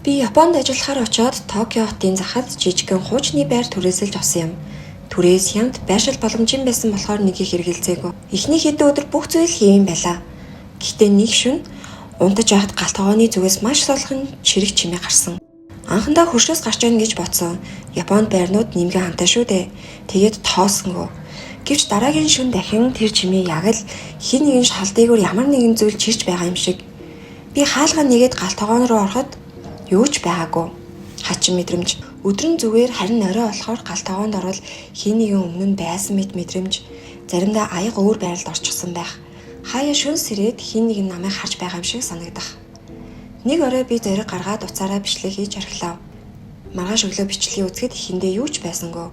Би Японд ажиллахаар очоод Токио хотын захад жижигхэн хуучны байр түрээсэлж авсан юм. Түрээс хямд байршил боломжийн байсан болохоор нэг их эргэлзээгүй. Эхний хэдэн өдөр бүх зүйл хэвэн байлаа. Гэхдээ нэг шөнө унтаж байхад гал тогооны зүгээс маш сулхан чирэг чимээ гарсан. Анхандаа хөршөөс гарч байна гэж бодсон. Японд байрнууд нэмгэн хамтаа шүү дээ. Тэгээд тоосонгүй. Гэвч дараагийн шөнө дахин тэр чимээ яг л хэн нэгэн шал дээгүүр ямар нэгэн зүйл чирч байгаа юм шиг. Би хаалгаа нэгээд гал тогоон руу ороход юу ч байгаагүй. Хачин мэдрэмж. Өдөр нь зүгээр, харин орой болохоор гал тогоонд орвол хэн нэгэн өмнө нь байсан мэт мэдрэмж. Заримдаа аяга өөр байралд орчихсон байх. Хаяа шөнө сэрээд хэн нэгэн намайг харж байгаа юм шиг санагдах. Нэг орой би зориг гаргаад утсаараа бичлэг хийж орхилоо. Маргааш өглөө бичлэгийг үзэхэд эхэндээ юу ч байсангүй.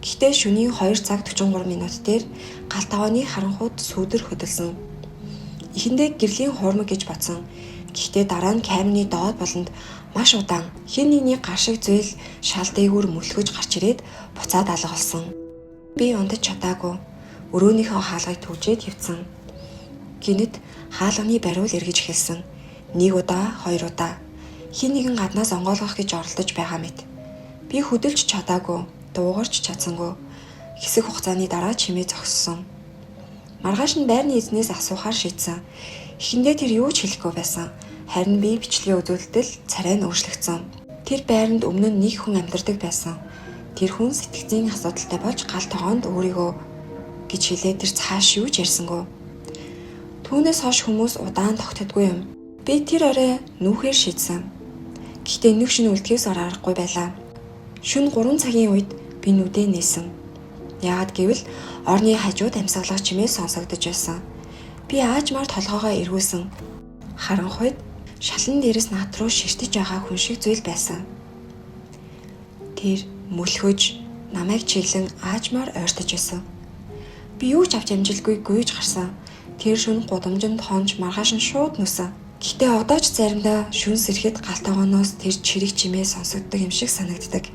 Гэхдээ шөнийн 2 цаг 43 минут дээр гал тогооны харанхуйд сүүдэр хөдөлсөн. Эхэндээ гэрлийн хуурмаг гэж бодсон. Гэхдээ дараа нь камерны доод болонд маш удаан хэн нэгний гар шиг зүйл шал дээгүүр мөлхөж гарч ирээд буцаад алга болсон. Би унтаж чадаагүй. Өрөөнийхөө хаалгыг түгжээд хэвтсэн. Гэнэт хаалганы бариул эргэж эхэлсэн. Нэг удаа, хоёр удаа. Хэн нэгэн гаднаас онгойлгох гэж оролдож байгаа мэт. Би хөдөлж чадаагүй, дуугарч чадсангүй. Хэсэг хугацааны дараа чимээ зогссон. Маргааш нь байрны эзнээс асуухаар шийдсэн. Эхэндээ тэр юу ч хэлэхгүй байсан. Харин би бичлэгээ үзүүлтэл царай нь өөрчлөгдсөн. Тэр байранд өмнө нь нэг хүн амьдардаг байсан. Тэр хүн сэтгэцийн асуудалтай болж гал тогоонд өөрийгөө гэж хэлээд тэр цааш юу ч ярьсангүй. Түүнээс хойш хүмүүс удаан тогтдоггүй юм. Би тэр орой нүүхээр шийдсэн. Гэхдээ нэг шөнө үлдэхээс өөр аргагүй байлаа. Шөнө 3 цагийн үед би нүдээ нээсэн. Яагаад гэвэл орны хажууд амьсгалах чимээ сонсогдож байсан. Би аажмаар толгойгоо эргүүлсэн. Харанхуйд шалан дээрээс над руу ширтэж байгаа хүн шиг зүйл байсан. Тэр мөлхөж намайг чиглэн аажмаар ойртож байсан. Би юу ч авч амжилгүй гүйж гарсан. Тэр шөнө гудамжинд хонж маргааш нь шууд нүүсэн. Гэхдээ одоо ч заримдаа шөнө сэрэхэд гал тогооноос тэр чирэг чимээ сонсогддог юм шиг санагддаг.